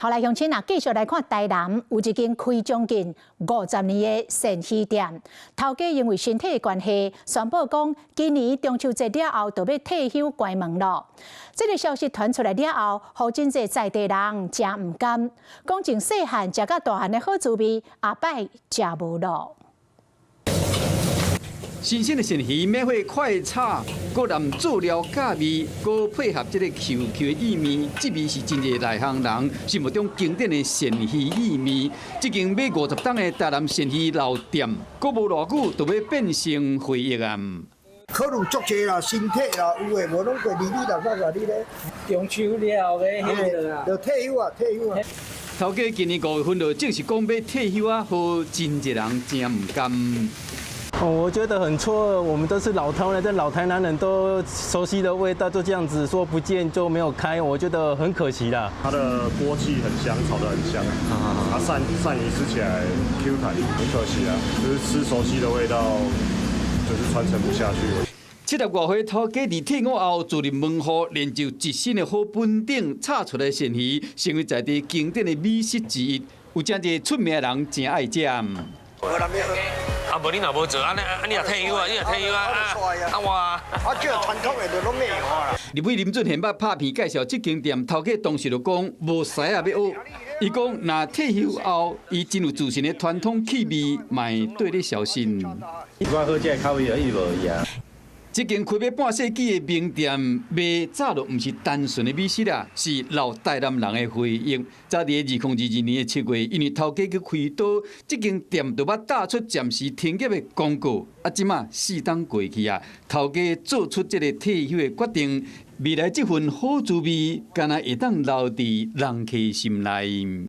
好來，鄉親啊，繼續來看台南有一間開將近50年的鱔魚店，頭家因為身體的關係，宣布講今年中秋節了後就欲退休關門囉。這个消息傳出來了後，予真濟在地人誠毋甘，講從細漢食到大漢的好滋味，後擺食無囉。新鮮的鱔魚免費快炒，閣淋做料咖味，閣配合這个 Q Q 的意麵，這味是真濟內行人心目中經典的鱔魚意麵。這間買50冬的台南鱔魚老店，閣無偌久就欲變成回憶啊！可能足濟啦，身體啦，有的無攏過年年六六你咧。中秋了後欲彼个啦。就退休啊，退休啊。頭家今年5月份就正式講欲退休啊，予真濟人誠毋甘。哦，我覺得很錯愕，我們都是老台灣人，這老台南人都熟悉的味道，就這樣子說不見就沒有開，我覺得很可惜啦。它的鍋氣很香，炒得很香，它鱔魚吃起來 Q 彈，很可惜啊，就是吃熟悉的味道，就是傳承不下去。70外歲頭家佇退伍後，自立門戶，練就一身的好本領，炒出來鱔魚，成為在地經典的美食之一。有誠濟出名的人誠愛食。啊，無你若無做，按呢啊你若退休啊，你若退休啊，啊我啊，這傳統的就攏沒有啊。立委林俊憲捌拍片介紹這間店，頭家當時就講無師仔欲學。伊講若退休後，伊真有自信的傳統氣味，嘛會綴咧紹興。我好食的口味就伊無一樣。這間開欲半世紀的名店，賣早就毋是單純的美食啦，是老台南人的回憶。早佇2022年的7月，因為頭家去開刀，這間店就欲打出暫時停業的公告。啊，這馬4冬過去啊，頭家做出這个退休的決定，未來這份好滋味，敢若會當留佇人客心內。